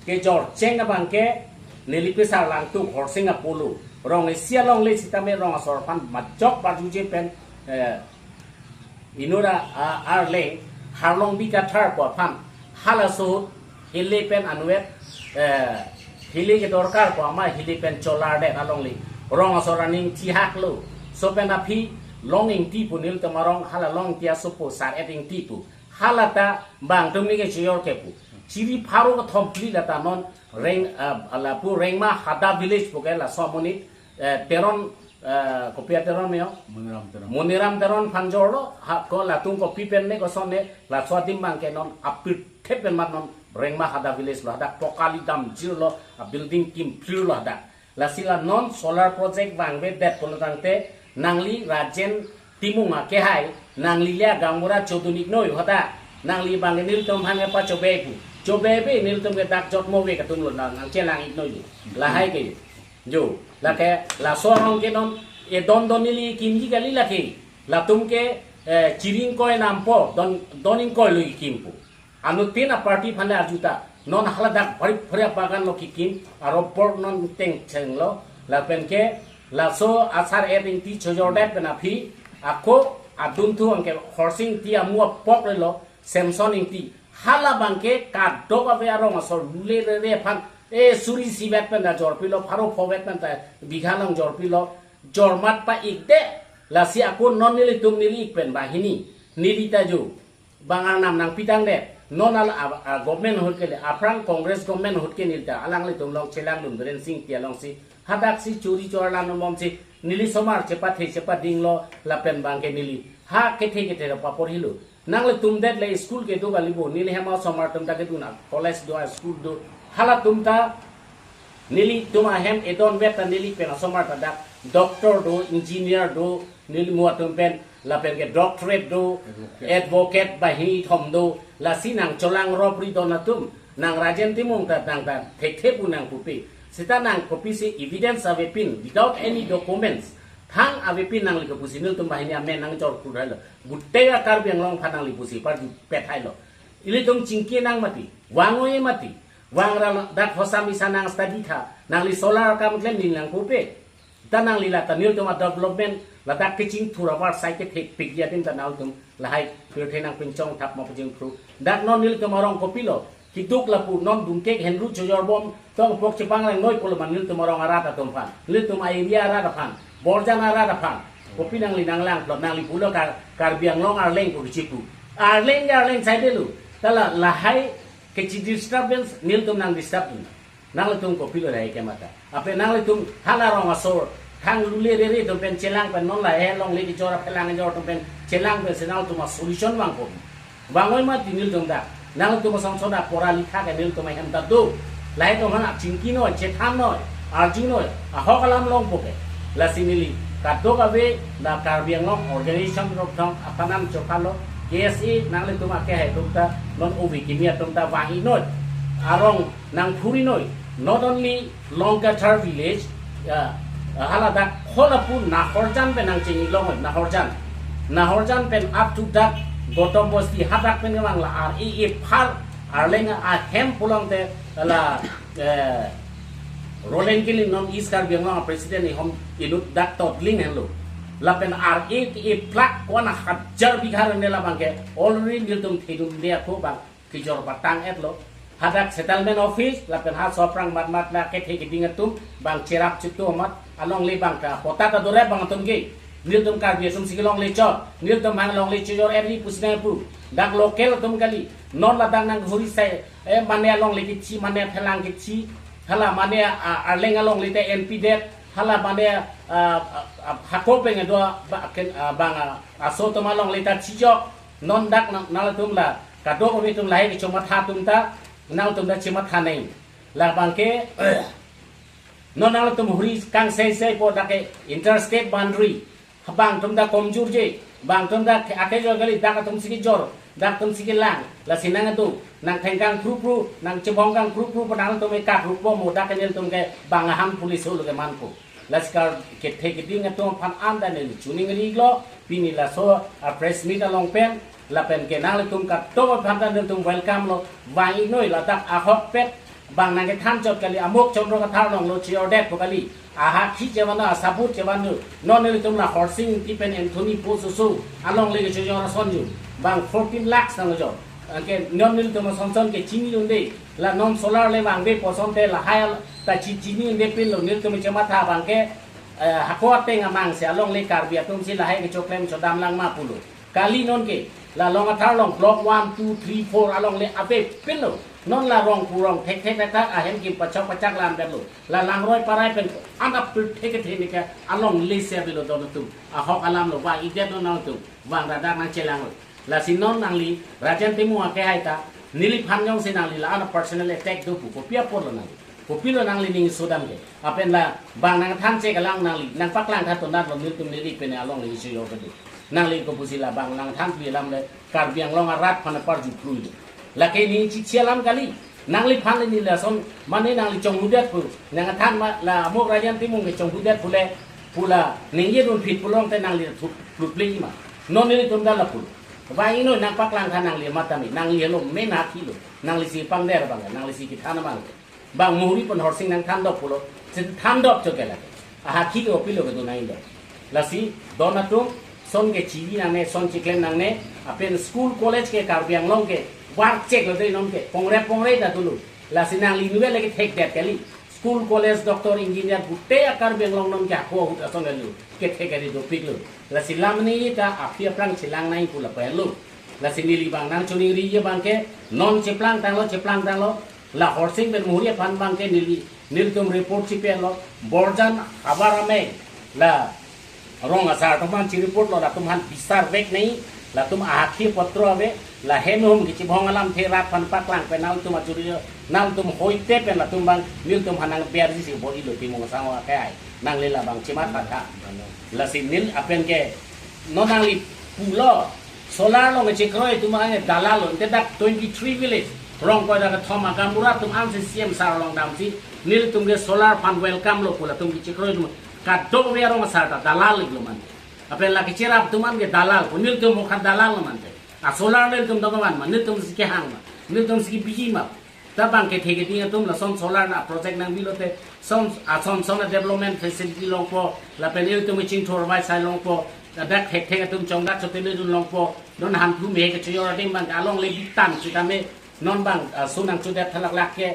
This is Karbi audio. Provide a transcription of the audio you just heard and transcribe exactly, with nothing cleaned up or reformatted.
Kejor cheng abang ke neli pisar langtuk Horsing Apollo. Rong isi alongle sitame rong asor aphan majok parjuje pen, eh, inut a, a, arleng Harlongbi Kathar pu aphan halaso ahut hile pen anvet, eh, hile kedorkar pu ama hile pen cholardet alongle. Rong asor aning thihak lo. So pen aphi Long Ingti pu nelitum arong hala Long Ingti asopo Sar-et Ingti pu. Hala ta bang atum ni kechojor ke pu. Chiri pharo kethom phli lata non Reng, ah, lapu Rengma Hada village pu ke laso amonit, eh, Teron, eh, kopi a Teron me ho? Moniram Teron. Moniram Teron aphan jorlo, ha ko latum kopi pen ne koson ne, laso adim abang ke non apirthe pen mat non Rengma Hada village lo, hadak pokali damjirlo, a building kimphlir lo hadak. Lasi la non solar project vangvedet pulo tangte nangli Rajen Timung akehai, nangli le gaonbura chodun-ik noi hota, nangli abang nelitum aphan kepachobe pu. Chobe be nelitum ke dak jotmo ave atum lo nang, nangchelang-ik noi lo. Lahai ke. Jo, lake laso arong ke non edon don neli kimji kali lake. Latum ke, eh, chiri ingkoi nampo, don, don ingkoi lo kikim pu. Anuttin a party aphan le arju ta. Non haladak bari bari abagan lo kikim, arobor non tengcheng lo, lapen ke laso a Sar-et Ingti chojordet pen aphi, ako adunthu abang ke Horsing Ingti amu apok le lo, Samson Ingti. Hala abang ke kadokave arong asor lule rere aphan, eh, suri isi vet pen ta jorpilo, pharo pho vet pen ta bigha along jorpilo, jormat pa-ikdet, lasi ako non nelitum neli-ik pen banghini, neli ta jo. Bang arnam nangpitangdet. Non al a, a government ahut ke le, aphrang Congress government ahut ke neli ta, alanglitum along chelangdun Biren Sing Ingti alongsi. Hadak si chori chor lan bomsi, neli somar chepathe chepadinglo, lapen abang ke neli ha kethe kethe ra papor hilo. Nanglitum det le school kedo kali bo, neli hem asomar atum ta kedun a, college do, a school do. Halatum ta nelitum ahem edon vet ta neli pen asomar ta dak doctor do, engineer do, neli mu atum pen, lapen ke doctorate do, advocate, advocate banghini thom do, lasi nangcholang ropri don atum, nang Rajen Timung ta nang ta thekthe pu nangpupe. Seta nang kopisi evidence avepin, without any documents, thang avepin nangli kepusi nelitum banghini amen nangjor kudai lo. Gutega Karbi Anglong aphan nangli pusi parju pethai lo. Ilitum chingki nang mati, vang-oi mati, vangra dak hosam isa nang study tha, nangli solar akam klem neli nangpupe. Ta nangli lata nelitum a development, ladak kechingthur avarsai kethepik adim ta nangtum lahai pirthe nangpinchong thap ma pajingthur. Dak non nelitum arong kopilo, kiduk lapu non dungkek henru chojor bom, tong pok chepanglang noi pulo ma nelitum arong arat atum aphan, nelitum a area arat aphan, Borjan arat aphan. Kopi nangli nanglang plot nangli pulo Kar-, Karbi Anglong arleng ko kichipu. Arleng ke arleng saide lo. Ta la lahai kechi disturbance nelitum nang disturb dun. Nanglitum kopilo lahai ke mata. Ape nanglitum hala rong asor, thang lule rere atum pen chelang pen non lahai longle kejor aphelang kejor atum pen chelang pensi nangtum a solution vangpo. Vang-oi mati nelitum dak. Nangtum asong soda pora likha ke nelitum ahem ta do. Lahai atum aphan chingki noi, chethan noi, arju noi, ahok alam longpo ke. Lasi neli kadokave la Karbi Anglong organization rok thong aphan nangchokalo, K S A nanglitum akehai atum ta non ove kimi atum ta vang-ik noi. Arong nangphuri noi, not only Long Kathar village, ya, haladak holapu Nahorjan pen nangchini long, Nahorjan. Nahorjan pen up to dak Gotom Bosti hadak pen kemang la R A A phar arleng ahem pulang te la, eh, Roland Killing non East Karbi Anglong president ihom inut dak totling henlo. Lapen R A A plak kona hajar bigha ne labang ke already nelitum thedunde ako bang kejor patang-et lo. Hadak settlement office, lapen ha soprang mat mat na kethe keding atum, bang cherap chitu amat, alongle bang ta, pota ta dore bang atum ke. Nelitum Karbi atum si kelongle chot, nelitum hang longle chojor eri pusi nangpu. Dak local atum kali, non ladak nanghuri sai, eh, mane alongle kichi, mane phelang kichi, hala mane, ah, arleng alongle te N P det, hala mane, ah, ah, ah, hako peng do, ba, ken, ah, bang, ah, aso atum alongle ta chijok, non dak nang, nangtum la, kadokave atum lahai kechomatha atum ta, nangtum ta chematha nang. Labang ke, non nangtum huri kangseisei po dak ke interstate boundary. Bang atum ta komjur je, bang atum ta ake jor kali dak atum si kejor, dak atum si kelang, lasi nang atum, nang thengkang phru phru, nang chebong kang phru phru, pa nangtum ekat rupo mo dak ke nelitum ke bang aham police holo ke manpo. Lasi kethe keding atum aphan an ta neli choningri lo, pini laso a press meet along pen, lapen ke nanglitum kadokave aphan ta nelitum welcome lo, vang-ik noi ladak ahokpet, Bang nangkethan chot kali, amok Chandra Kathar along lo chejordet po kali. Ahakhi chevan, asabut chevan do. Non nelitum la Horsing Ingti pen Anthony Post oso alongle kechejor ason jo. Bang fourteen lakhs nangjo. Anke non nelitum asonson ke chini un-e. La non solar le vangve pu asonte lahai ta chi chini un-e pinlo, nelitum chematha abang ke, eh, hako ateng amang si alongle Karbi atum si lahai kechoklem chodam lang ma pulo. Kali non ke, la Longkathar along block one, two, three, four alongle ave pinlo. Non la rong kurong thek thek thek thek ahem kim pachok pachak lam berlo. La Langroi Parai pen anap pil thek thek ne ke alongle si avelo don atum. Ahok alam lo vang idet non nangtum. Vang radak nangchelanglo. Lasi non nangli Rajen Timung akehai ta neliphan jongsi nangli la-an personal attack do pu kopi apotlo nangli. Kopilo nangli ning sodam ke. Lapen la bang nangthan che kalang nangli, nangpaklang tha tonat lo nelitum neli pen alongle isi yo kedo. Nangli kopusi la bang nangthanpi alam le Karbi Anglong arat aphan aparju phlui lo. Lake ning chichi alam kali. Nangliphan le neli lason mane nangli chonghudet pu. Nangthan ma la amok Rajen Timung ke chonghudet pule pu la ningje dun phit pulote nangli thu phlutple ma. Non nelitum dala pulo. Ba ino nangpaklang tha nangli matami, nangli helo main hakhi lo, nangli si pangder abang, nangli si kethan abang. Bang Muhuri pen Horsing nangthandok pulo, si thandok chot ke lake. Ahakhi kopilo kedo nang indo. Lasi don atum, son ke chivi nangne, son chiklem nangne, lapen school college ke Karbi Anglong ke, warchek lo dei non ke, pongre pongre ta dulu. Lasi nangli nuve lake thekdet kali. School, college, doctor, engineer, gute a Karbi Anglong non ke hako ahut ason lo, kethek ari dopiklo. Lasi lam ni ta aphi aphrang chelang nang pu la pelo. Lasi neli bang nangchoningri abang ke, non cheplang tanglo, cheplang tanglo. La Horsing pen Muhuri aphan abang ke neli, nelitum report chipelo. Borjan havar amei la rong asar atum aphan chi report lo, latum aphan bisar vek nai, latum ahakhi apotro ave, la hem hum kechibhong alamthe rat aphan paklang pen nangtum achuri, nangtum hoite pen latum abang nelitum aphan nangberji si bor-ilo Timung Asang akehai. Nangli la bang chematha tha. Lasi neli lapen ke non nangli pulo, solar along chekroi atum ange dalal lo, ante dak twenty-three village, rong koi dak thom a gaonbura atum ansi C M sir along damsi, nelitum ke solar aphan welcome lo pu latum ke chekroi atum, kadokave arong asar ta dalal lo mante. Lapen la kecherap atum an ke dalal pu, nelitum mokha dalal lo mante. A solar nelitum dong man ma, nelitum si kehang ma, nelitum si kebiji ma. Ta bang kethe keding atum lason solar na project nangbilote, son, ason son a development facility longpo, lapen ilitum chingthur vai sai longpo, ladak thekthek atum chongdak chotele dun longpo, non hanthu me kechejor adim bang alongle bitan chutame, non bang, ah, sunang chudet thalaklak ke,